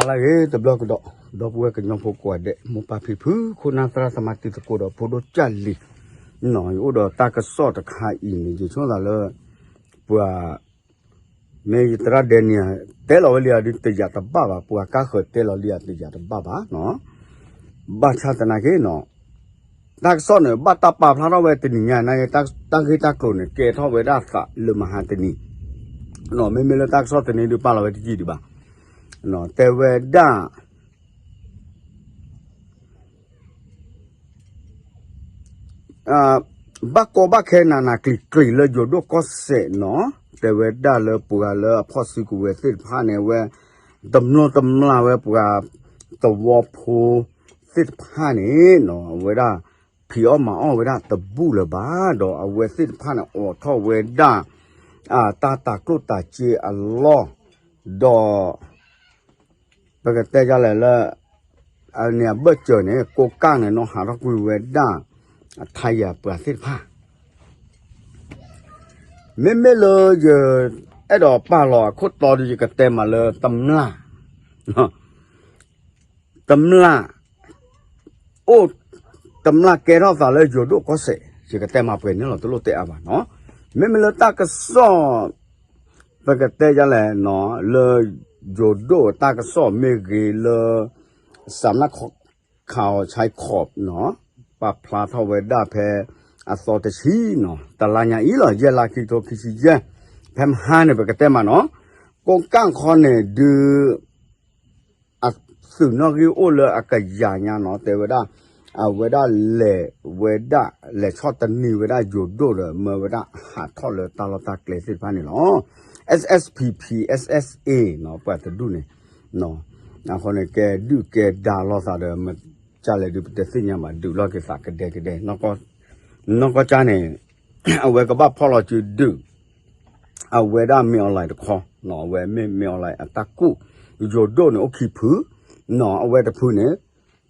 လၢဂ့ၤတဘျီကဒီး, ဒီပုၢ်ဝဲၢ်ကညီဖိကိးဂၤဒဲး, မိၢ်ပၢ်ဖံဖု ခိၣ်နၢ်သရၣ်သမါတံၤသကိးဒီးဖိဒိၣ်ကၢ်လံၤ, ယအိၣ်ဒီးတၢ်ကစီၣ်တခါအံၤန့ၣ် ယဆိသးလၢ ပှၤ မ့ၢ်ယသရၣ်ဒဲန့ၣ် တဲလီၤဝဲလံဧါဒုးတယာ်တဘၣ်ဘၣ်, ပှၤကါဃၢၤတဲလီၤလံဧါတယာ်တဘၣ်ဘၣ်နီၤ, ဘၣ်ဆၣ်သနာ်က့နီၤ, တၢ်ကစီၣ်န့ၣ် ဘၣ်တၢ်ပာ်ဖျါထီၣ်ဝဲတနံၤညါန့ၣ်, တၢ်ဂ့ၢ်တၢ်ကျိၤန့ၣ် ကဲထီၣ်ဝဲဒၣ်သးလၢမဟါတနံၤ, မ့မ့ၢ်လၢတၢ်ကစီၣ်တနံၤဒုးပာ်လီၤဝဲတယံာ်ဒံးဘၣ်, တဲဝဲဒၣ် ဘၣ်ကီဘၣ်ခဲနးနးကျံၤကျံၤလၢယိၤဒိၣ်ကီၢ်စဲၣ်နီၤ, တဲဝဲဒၣ်လၢပှၤလၢအဖီၣ်စုကဝဲၤသ့ၣ်တဖၣ်န့ၣ် အဝဲ တမျိၢ်တမျာ်ဝဲပှၤသဝီဖိသ့ၣ်တဖၣ်န့ၣ်နီၤ, အဝဲဒၣ်ဖံးအီၣ်မၤအီၣ်ဝဲဒၣ်တဘူၣ်လၢၤဘၣ်, ဒီးအဝဲသ့ၣ်တဖၣ်န့ၣ် အိးထီၣ်ဝဲဒၣ် တၢ်တၤကျိၣ်တၤစ့အလီၢ်, ဒီး ပကတဲဒ်လဲၣ်လၢ န့ၣ်အဘၢၣ်စၢၤန့ၣ် ကိးကၣ်န့ၣ် နီၢ်ဟးထီၣ်ကွံာ်ဝဲဒၣ် အထါယၤပှၤသ့ၣ်တဖၣ်, မ့မ့ၢ်လၢယအဲၣ်ဒိးပာ်လီၤအခိၣ်တီဒီး ယကတဲမးလၢတမျာ် တမျာ် အိၣ် တမျာ်ကဲထီၣ်သးလၢယိၤဒိၣ်ကီၢ်စဲၣ်, ယကတဲမးပှဲၤန့ၣ်လီၤ တလိၣ်တဲအါဘၣ်နီၤ, မ့မ့ၢ်လၢတၢ်ကစီၣ် ပကတဲဒ်လဲၣ်နီၤ, လၢယိၤဒိၣ်တၢ်ကစီၣ်မ့ၢ်ဂ့ၤလၢ စးနၣ်ခီၣ် ခးအီၤဆဲခီၣ်နီၤ, ပာ်ဖျါထီၣ်ဝဲဒၣ်ဖဲအသီတဆံနီၤ, တလါညါအံၤလီၤ, ယဲၢ်လါခံကထိခံဆံယဲၢ်, ဖဲမဟါန့ၣ် ပကတဲမးနီၤ, ကိးကၣ်ခီန့ၣ်ဒုး အသုးနီၣ်ဂံၢ်အိၣ်လၢအကယၤညါနီၤ, တဲဝဲဒၣ် အဝဲဒၣ်လဲၤဝဲဒၣ် လဲၤဆီၣ်တနံၤဝဲဒၣ်ယိၤဒိၣ်ဒီး မၢဝဲဒၣ်ဟးထီၣ်လၢတၢ်လီၢ်တၢ်ကျဲသ့ၣ်တဖၣ်န့ၣ်လီၤ. S S P P, S S A နီၤ, ပှၤတဒူၣ်န့ၣ် အဃိန့ၣ် ကဲဒုၣ်ကဲဒါလိာ်သးဒီး မကၢ်လဲၣ်ဒုး ပတသ့ၣ်ညါဘၣ်, ဒုးလိာ်က့ၤသးကဒဲကဒဲ, နီၢ်ကီၢ်ကၢ်န့ၣ် အဝဲကဘၣ်ဖီၣ်လီၤစုဒုး အဝဲဒၣ်မ့ၢ်အီၤလဲၣ်တခီ, အဝဲမ့ၢ်မ့ၢ်အီၤလဲၣ်အတၢ်ကူၣ်, ယိၤဒိၣ်န့ၣ်အိၣ်ခံဖု, အဝဲတဖုန့ၣ်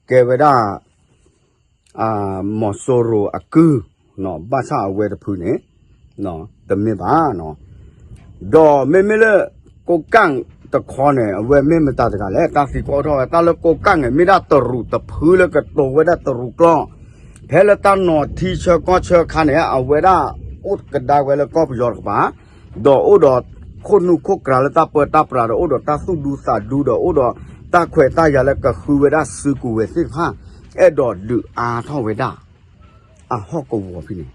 ကဲဝဲဒၣ် မီၤစိရိၤအကုၢ်, ဘၣ်ဆၣ်အဝဲတဖုန့ၣ် တမ့ၢ်ဘၣ်. ဒီးမ့မ့ၢ်လၢ ကိးကၣ်တခီန့ၣ် အဝဲမ့ၢ်မတၤတဂၤလဲၣ်, တၢ်သံကွၢ်အိၣ်ထီၣ်ဝဲ တၢ်လၢကိးကၣ်န့ၣ် မ့ၢ်ဒၣ်တရူးတဖုလၢကတိၤဝဲဒၣ်တရူးကျိာ်, ဖဲလၢတၢ်နီၤထံဆၢကီၢ်ဆၢအခါန့ၣ် အဝဲဒၣ်အိၣ်ကဒါဝဲလၢကီၢ်ပယီၤတကပၤ ဒီးအိၣ်ဒီးခိၣ်နူာ်ခိၣ်ကြၤလၢတၢ်ပၢတၢ်ပြးဒီး အိၣ်ဒီးတၢ်သူၣ်ဒူသးဒူဒီး အိၣ်ဒီးတၢ်ခွဲးတၢ်ယာ်လၢကဃုဝဲဒၣ်စုကဝဲၤသ့ၣ်တဖၣ် အဲၣ်ဒိးဒုးအါထီၣ်ဝဲဒၣ် အဟီၣ်ကဝီၤဖဲန့ၣ်,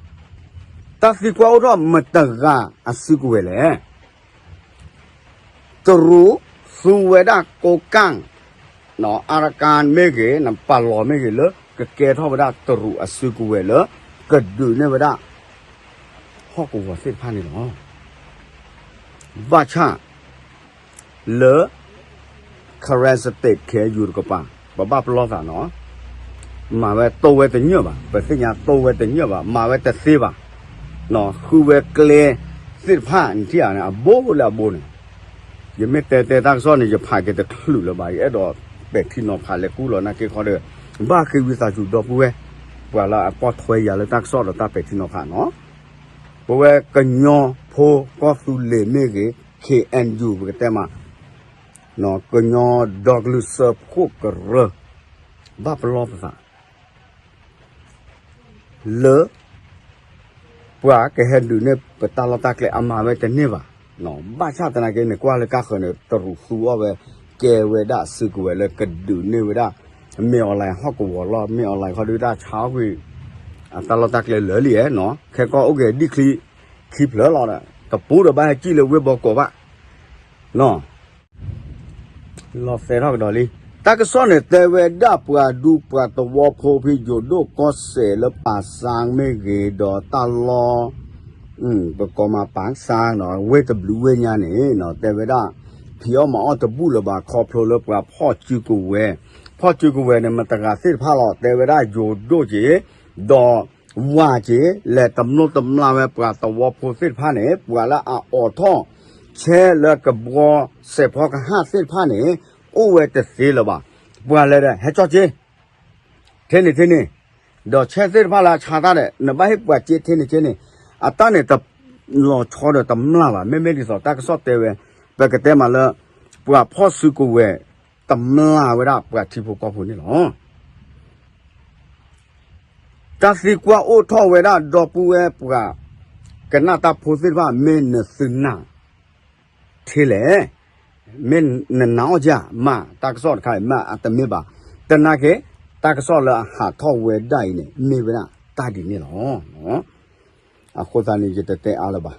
တၢ်သံကွၢ်အိၣ်ထီၣ်မတၤတဂၤအစုကဝဲၤလဲၣ်. တရူးသူဝဲဒၣ်ကိးကၣ် အါရကၤမ့ၢ်ဂ့ၤ နပာ်လီၤမ့ၢ်ဂ့ၤလၢ ကကဲထီၣ်ဝဲဒၣ်တရူးအစုကဝဲၤလၢ ကဒုးန့ၢ်ဝဲဒၣ် ဟီၣ်ကဝီၤသ့ၣ်တဖၣ်န့ၣ်လီၤ. ဘၣ်ဆၣ် လၢ Karen State K N U တကပၤ ပဘၣ်ပလီၢ်သးနီၤ, မၤဝဲတိၢ်ဝဲတညၢၣ်ဘၣ်, ပသ့ၣ်ညါတိၢ်ဝဲတညၢၣ်ဘၣ်, မၤဝဲတသ့ဘၣ်, ဃုဝဲကျဲသ့ၣ်တဖၣ် နထံၣ်ဧါန့ၣ် အဘိလၢအဘိန့ၣ်, ယမ့ၢ်တဲတဲတၢ်ကစီၣ်န့ၣ် ယဖးက့ၤတချုးလၢၤဘၣ်, ယအဲၣ်ဒိးပဲာ်ထံနီၤဖးလဲၤကူၣ်လီၤနာ်က့ခီဒီး ဘၣ်ဃ့ဝံသးစူၤဒီပုၢ်ဝဲၢ် ပှၤလၢအကွၢ်ထွဲယၤလၢတၢ်ကစီၣ်ဒီးတၢ်ပဲာ်ထံနီၤဖးနီၤ, ပဝဲကညီဖိကီၢ်သူလ့ၤမ့ၢ်ဂ့ၤ K N U ပကတဲမး ကညီဒီကလုာ်စၢဖှိၣ်ကရၢ ဘၣ်ပလီၢ်ပသး လၢ ပှၤကဟဲဒုးန့ၢ်ပတၢ်လီၢ်တၢ်ကျဲအမၤဝဲတန့ၢ်ဘၣ်. ဘၣ်ဆၣ်သနာ်က့န့ၣ် ကွၢ်လၢကါဃၢၤန့ၣ် တရူးသူအီၣ်ဝဲ ကဲဝဲဒၣ်စုကဝဲၤလၢကဒုးန့ၢ်ဝဲဒၣ် မ့ၢ်အီၤလဲၣ်ဟီၣ်ကဝီၤလီၢ်, မ့ၢ်အီၤလဲၣ်ခီဒုးတၢ်ဆါကွံာ် အတၢ်လီၢ်တၢ်ကျဲလၢာ်လံနီၤ, ခဲကီၢ်အိၣ်က့ၤဒံၣ်ချံခံဖျၢၣ်လီၤဒီး တပူၤဒီးဘၣ်ဟဲကံၣ်လၢဝ့ၢ်ဘီကီးဘၣ် လီၤသဲထီၣ်ကဒီးလံ. တၢ်ကစီၣ်န့ၣ် တဲဝဲဒၣ်ပှၤဒူပှၤသဝီဖိဖဲယိၤဒိၣ်ကီၢ်စဲၣ်လၢပာ်စါမ့ၢ်ဂ့ၤဒီးတၢ်လီၢ် ပကိးမးပာ်စါနီၤ ဝ့ၢ်တဘျုးဝ့ၢ်ညါန့ၣ်နီၤ တဲဝဲဒၣ် ဖံးအီၣ်မၤအီၣ်တဘူၣ်လၢၤဘၣ် ခီဖျိလၢပှၤဖီၣ်စုကဝဲၤ, ဖီၣ်စုကဝဲၤန့ၣ် မတဂၤသ့ၣ်တဖၣ်လီၤ တဲဝဲဒၣ်ယိၤဒိၣ်က့ၤ ဒီး ဝၤက့ၤ လဲၤတမျိၢ်တမျာ်ဝဲပှၤသဝီဖိသ့ၣ်တဖၣ်န့ၣ် ပှၤလၢအအိးထီၣ် ဆဲလၢကဘှီစဲးဖီကဟၣ်သ့ၣ်တဖၣ်န့ၣ် အိၣ်ဝဲတသ့လၢၤဘၣ်. ပှၤလဲၤဒီး ဟဲကၠီၣ်က့ၤ ထဲန့ၣ်ထဲန့ၣ်, ဒီးဆဲသ့ၣ်တဖၣ်လၢအဆါတၢ်ဒီး နဘၣ်ဟ့ၣ်ပှၤက့ၤထဲန့ၣ်ထဲန့ၣ်, အတၢ်န့ၣ်တလီၤဆီဒီးတမျာ်ဘၣ်. မ့မ့ၢ်ဒ်သိးတၢ်ကစီၣ်တဲဝဲ ပကတဲမးလၢ ပှၤဖီၣ်စုကဝဲၤ တမျၢ်ဝဲဒၣ်ပှၤထံဖိကီၢ်ဖိန့ၣ်လီၤ. တၢ်သံကွၢ်အိၣ်ထီၣ်ဝဲဒၣ် ဒီပုၢ်ဝဲၢ်ပှၤ ကနၣ်တၢ်ဖိသ့ၣ်တဖၣ် မ့ၢ်နသုနၢ်ထဲလဲၣ်, မ့ၢ်နနာ်အီၤဧါ, မ့ၢ်တၢ်ကစီၣ်တခါအံၤ မ့ၢ်အတမ့ၢ်ဘၣ်. သနာ်က့ တၢ်ကစီၣ်လၢအဟးထီၣ်ဝဲဒၣ်အံၤန့ၣ် မ့ၢ်ဝဲဒၣ်တၢ်ဒ်န့ၣ်လီၤ. အဃိသတးန့ၣ် ယတတဲအါလၢၤဘၣ်.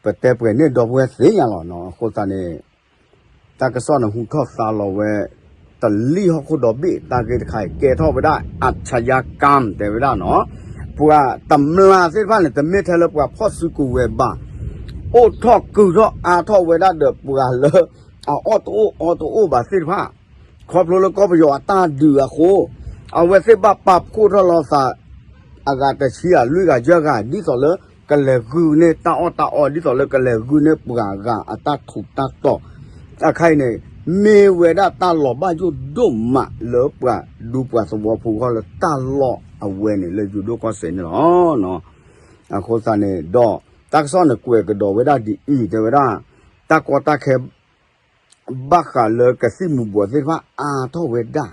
ပတဲပှဲၤန့ၣ် ဒီပုၢ်ဝဲၢ်သ့ၣ်ညါလီၤ. အဃိသတးန့ၣ် တၢ်ကစီၣ်န့ၣ်ဟူထီၣ်သါလီၤဝဲ တလံၣ်ဟီၣ်ခိၣ်ဒီဘ့ၣ် တၢ်ဂ့ၢ်တခါအံၤ ကဲထီၣ်ဝဲဒၣ် อาชญากรรม တဲဝဲဒၣ်နီၤ, ပှၤတမျၢ်သ့ၣ်တဖၣ်န့ၣ် တမ့ၢ်ထဲလၢပှၤဖီၣ်စုကဝဲၤဘၣ်, အိၣ်ထီၣ်ကုာ်ထီၣ်အါထီၣ်ဝဲဒၣ်ဒီးပှၤလၢ အအီၣ်တအိၣ်အီတအိၣ်ဘၣ်သ့ၣ်တဖၣ်, ခီဖျိလၢကီၢ်ပယီၤအတၢ်ဒုးအဃိ, အဝဲသ့ၣ်ဘၣ်ပာ်ဖှိၣ်ထီၣ်လီၤသး အဂၤတဆံဂၤလွံၢ်ဂၤယဲၢ်ဂၤ ဒ်သိးလၢကလဲၤဂုာ်န့ၢ်တၢ်အီၣ်တၢ်အီ ဒ်သိးလၢကလဲၤဂုာ်န့ၢ်ပှၤဂၤအတၢ်ထူးတၢ်တီၤ, အခါအံၤန့ၣ် မ့ၢ်ဝဲဒၣ်တၢ်လီၤဘၣ်ယိၣ်ဒိၣ်မးလၢပှၤဒူပှၤသဝီဖိအဂီၢ်လၢတၢ်လီၢ်အဝဲန့ၣ်လၢယိၤဒိၣ်ကီၢ်စဲၣ်န့ၣ်လီၤ. အဃိသတးန့ၣ်ဒီး တၢ်ကစီၣ်န့ၣ်ကွဲးကဒီးဝဲဒၣ်ဒ်အံၤ တဲဝဲဒၣ် တၢ်ကီတၢ်ခဲ ဘၣ်ဃးလၢကသံၣ်မူၤဘှီးသ့ၣ်တဖၣ်အါထီၣ်ဝဲဒၣ်,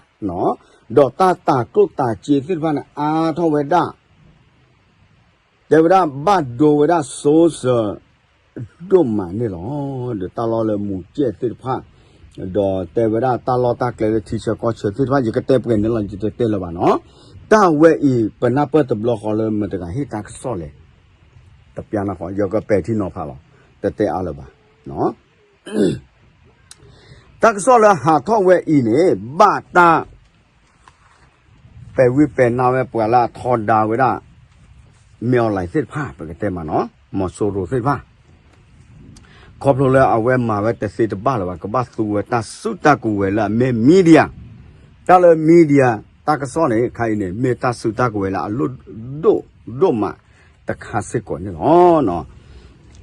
ဒီးတၢ်တၤကျိၣ်တၤစ့သ့ၣ်တဖၣ်န့ၣ်အါထီၣ်ဝဲဒၣ်, တဲဝဲဒၣ်ဘၣ်ဒိဝဲဒၣ် social ဒိၣ်မးန့ၣ်လီၤ. ဒီးတၢ်လီၢ်လၢမူၤကဲၣ်သ့ၣ်တဖၣ်, ဒီးတဲဝဲဒၣ်တၢ်လီၢ်တၢ်ကျဲလၢထံဆၢကီၢ်ဆၢသ့ၣ်တဖၣ် ယကတဲပှဲၤန့ၣ်လီၤ ယတတဲလၢၤဘၣ်နီၤ. တၢ်ဝဲအံၤ ပနၢ်ပၢၢ်တဘျီဃီလၢမတၤတဂၤဟ့ၣ်တၢ်ကစီၣ်လဲၣ်, တပျၢ်နီၢ်ဃီ ယကပဲာ်ထံနီၤဖးလီၤ, တတဲအါလၢၤဘၣ်. တၢ်ကစီၣ်လၢဟးထီၣ်ဝဲအံၤန့ၣ် ဘၣ်တၢ် ပဲာ်ဝံၤပဲာ်နါဝဲပှၤလၢအထီဒါဝဲဒၣ် မင်းအောင်လှိုင် သ့ၣ်တဖၣ် ပကတဲမးနီၤ မီၤစိရိၤသ့ၣ်တဖၣ်, ခီဖျိလၢအဝဲမၤဝဲတသ့တဘၣ်လၢၤဘၣ် ကဘၣ်သူဝဲတၢ်စုတၢ်ကဝဲၤလၢအမ့ၢ် media, တၢ်လၢ media တၢ်ကစီၣ်န့ၣ် ခါအံၤန့ၣ် မ့ၢ်တၢ်စုတၢ်ကဝဲၤလၢအလိၣ်ဒိၣ်ဒိၣ်မးတခါစ့ၢ်ကီးန့ၣ်လီၤ.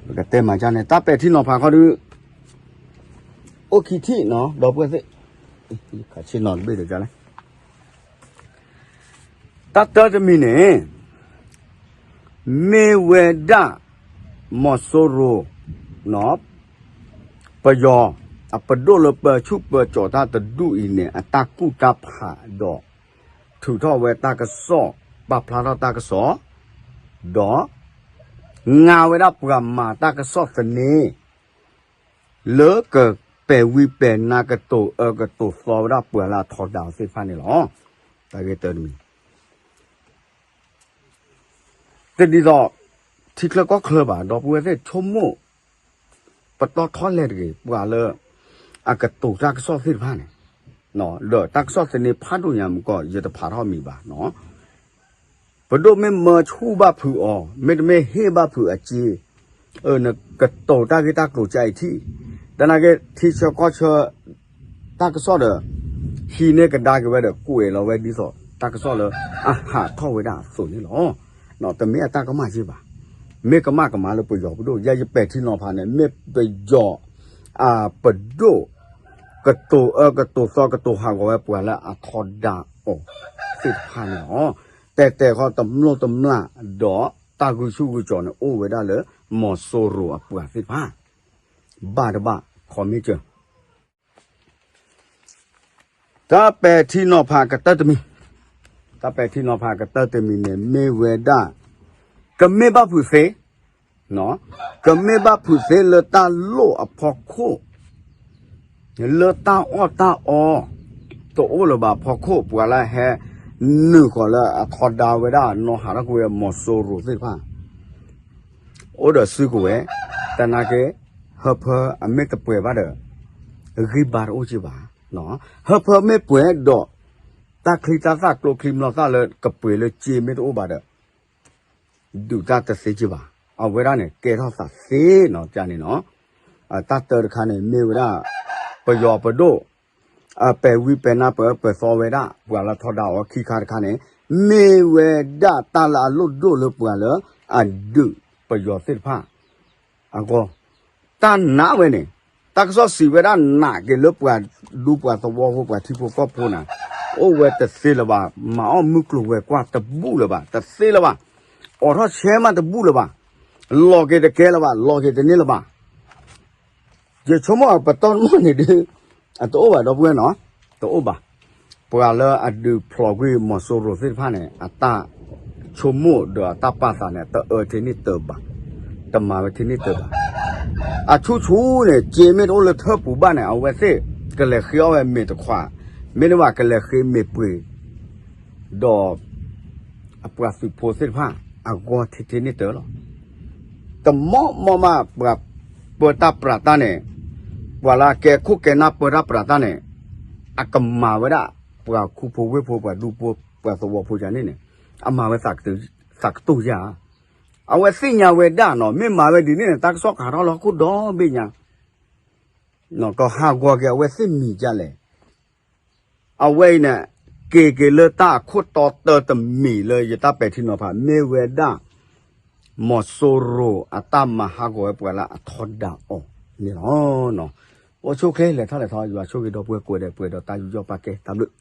ပကတဲမးန့ၣ် တၢ်ပဲာ်ထံနီၤဖးခီဒုး အိၣ်ခံထံၣ်နီၤ ဒီပုၢ်ဝဲၢ်သ့ၣ်, ခးဆ့ၣ်နီၤတဘ့ၣ်ဒီးလဲၣ် တၢ်တၢတမံၤန့ၣ် မ့ၢ်ဝဲဒၣ် မီၤစိရိၤ ပယီၤ အပဒိၣ်လၢပၢဆူၣ်ပၢကၠီၤတၢ်တဒူၣ်အံၤန့ၣ် အတၢ်ကူၣ်တၢ်ဖးဒီး ထုးထီၣ်ဝဲတၢ်ကစီၣ် ပာ်ဖျါထီၣ်တၢ်ကစီၣ် ဒီး ငါဝဲဒၣ်ပှၤမၤတၢ်ကစီၣ်သန့ လၢကပဲာ်ဝံပဲာ်နါကတိၤအၢကတိၤသီဝဲဒၣ်ပှၤလၢအထီဒါအီၤသ့ၣ်တဖၣ်န့ၣ်လီၤ. တၢ်ဂ့ၢ်တၢတမံၤ တဒ်သိး ထံချၢကီၢ်ချၢဘၣ် ဒီပုၢ်ဝဲၢ်သ့ၣ်ဆိကမိၣ် ပတီၢ်ထီလဲၣ်တဂ့ၤ ပှၤလၢ အကတိၤတၢ်ကစီၣ်သ့ၣ်တဖၣ်န့ၣ် ဒီးတၢ်ကစီၣ်သန့ဖးဒိၣ်ညါမူကီၢ် ယတဖးထီၣ်မံၤဘၣ်နီၤ ပဒိၣ်မ့ၢ်မၢဆူၣ်ဘၣ်ဖုးအီၤ မ့တမ့ၢ်ဟ့ၣ်ဘၣ်ဖုးအစ့ နကတိၤတၢ်ဂ့ၢ်တၢ်ကျိၤကအံၤထံၣ်, သနာ်က့ထံဆၢကီၢ်ဆၢ တၢ်ကစီၣ်ဒီး ဟံးန့ၢ်ကဒါက့ၤဝဲဒီး ကွဲးလီၤဝဲဒ်သိး တၢ်ကစီၣ်လၢအဟးထီၣ်ဝဲဒၣ်အသိးန့ၣ်လီၤ. တမ့ၢ်အတၢ်ကမၣ်က့ဘၣ်, မ့ၢ်ကမၣ်ကမၣ်လၢပယီၤပဒိၣ် ယဲယပဲာ်ထံနီၤဖးန့ၣ် မ့ၢ်ပယီၤ အပဒိၣ် ကတိၤအၢကတိၤသီကတိၤဟးဂီၤဝဲပှၤလၢအထီဒါအီၤသ့ၣ်တဖၣ်န့ၣ်လီၤ. တဲတဲခီတမျိၢ်တမျာ်ဒီးတၢ်ဂုာ်ဆူၣ်ဂုာ်ကၠီၤန့ၣ် အိၣ်ဝဲဒၣ်လၢ မီၤစိရိၤအပှၤသ့ၣ်တဖၣ် ဘၣ်တဘၣ် ခီမ့ၢ်ကၢ တၢ်ပဲာ်ထံနီၤဖးကတၢၢ်တမံၤ, တၢ်ပဲာ်ထံနီၤဖးကတၢၢ်တမံၤန့ၣ် မ့ၢ်ဝဲဒၣ် ကမ့ၢ်ဘၣ်ဖုးသ့, ကမ့ၢ်ဘၣ်ဖုးသ့လၢတၢ်လိၣ်အဖီခိၣ်, လၢတၢ်အီၣ်တၢ်အီ တအိၣ်လၢၤဘၣ်ဖီခိၣ် ပှၤလၢဟဲနုာ်ဃီၤလၢအထီဒါဝဲဒၣ်နီၢ်ဟးထီၣ်ကွံာ်ဝဲမီၤစိရိၤသ့ၣ်တဖၣ် အိၣ်ဒီးစုကဝဲၤ, သနာ်က့ ဟၢဖၢအမ့ၢ်တပှဲၤဘၣ်ဒီး ဂံၢ်ဘါတအိၣ်က့ဘၣ်. ဟၢဖၢမ့ၢ်ပှဲၤဒီး တၢ်ချံတၢ်သၣ်ကျိချံမျိာ်သၣ်လၢကပှ့ၤလၢစ့မ့ၢ်တအိၣ်ဘၣ်ဒီး ဒုးတၢ်တသ့က့ဘၣ်. အဝဲဒၣ်န့ၣ် ကဲထီၣ်သးသ့နီၤ ကန့ၣ်နီၤ. တၢ်တၢတခါန့ၣ် မ့ၢ်ဝဲဒၣ် ပယီၤပဒိၣ် ပဲာ်ဝံပဲာ်နါပၢၢ်ပၢၢ်သီဝဲဒၣ် ပှၤလၢထီဒါအီၤ ခံခါတခါန့ၣ် မ့ၢ်ဝဲဒၣ်တၢ်လၢအလိၣ်ဒိၣ်လၢပှၤလၢအဒုးပယီၤသ့ၣ်တဖၣ် အဂီၢ် တၢ်နာ်ဝဲန့ၣ် တၢ်ကစီၣ်စံးဝဲဒၣ်နာ်က့ၤလၢပှၤဒူပှၤသဝီဖိ ပှၤထံဖိကီၢ်ဖိန့ၣ် အိၣ်ဝဲတသ့လၢၤဘၣ်, မၤအီၣ်မုၢ်ကျိၤဝဲၤကွာ်တဘူၣ်လၢၤဘၣ်, တသ့လၢၤဘၣ်, အိးထီၣ်ဆဲမးတဘူၣ်လၢၤဘၣ်, လီၤက့ၤတကဲလၢၤဘၣ်, လီၤက့ၤတန့ၢ်လၢၤဘၣ်. ယဆိကမိၣ်ပတီၢ်တမီၢ်န့ၣ်ဒုး အတအိၣ်ဘၣ်ဒီပုၢ်ဝဲၢ်နီၤ, တအိၣ်ဘၣ်. ပှၤလၢအဒုးဖျိးကွံာ်မီၤစိရိၤသ့ၣ်တဖၣ်န့ၣ် အတၢ်ဆိကမိၣ်ဒီးအတၢ်ပာ်သးန့ၣ် တအၢထဲန့ၣ်တၢၤဘၣ်, တမၤဝဲထဲန့ၣ်တၢၤဘၣ်. အဆူၣ်ဆူၣ်န့ၣ် က့မ့ၢ်တအိၣ်လၢထၢၣ်ပူၤဘၣ်န့ၣ် အဝဲသ့ၣ်ကလဲၤဃ့အီၣ်ဝဲမ့ၤတခွး, မ့တမ့ၢ်ဘၣ်ကလဲၤဃ့မ့ၤပှ့ၤ ဒီး အပှၤသုးဖိသ့ၣ်တဖၣ် အဂီၢ်ထဲထဲန့ၣ်တၢၤလီၤ. တမီၢ်မီၢ်မး ပှၤပၢတၢ်ပြးတၢ်န့ၣ်, ပှၤလၢအကဲခိၣ်ကဲနၢ်ပၢတၢ်ပြးတၢ်န့ၣ် အကမၤဝဲဒၣ် ပှၤခူဖိဝ့ၢ်ဖိ ပှၤဒူဖိ ပှၤသဝီဖိယၤန့ၣ်န့ၣ် အမၤဝဲသးကတိၢ်ယၢ်ဧါ. အဝဲသ့ၣ်ညါဝဲဒၣ်နီၤ, မ့ၢ်မၤဝဲဒ်န့ၣ်န့ၣ် တၢ်ကစီၣ်ကဟးထီၣ်လၢဟီၣ်ခိၣ်ဒီဘ့ၣ်ညါ ကဟးဂီၤက့ၤအဝဲသ့ၣ်မံၤဒ်လဲၣ်. အဝဲအံၤန့ၣ် က့ၤက့ၤလၢတၢ်အခိၣ်တီတၢတမံၤလၢယတၢ်ပဲာ်ထံနီၤဖး မ့ၢ်ဝဲဒၣ် မီၤစိရိၤအတၢ်မၤဟးဂီၤဝဲပှၤလၢအထီဒါအီၤန့ၣ်လီၤ. အိၣ်ဆူၣ်ချ့လဲၤထီၣ်လဲၤထီ ယွၤဆိၣ်ဂ့ၤဒီပုၢ်ဝဲၢ်ကိးဂၤဒဲး ပှဲၤဒီးတၢ်ယူးယီၣ်ပာ်ကဲ တၢ်ဘျုး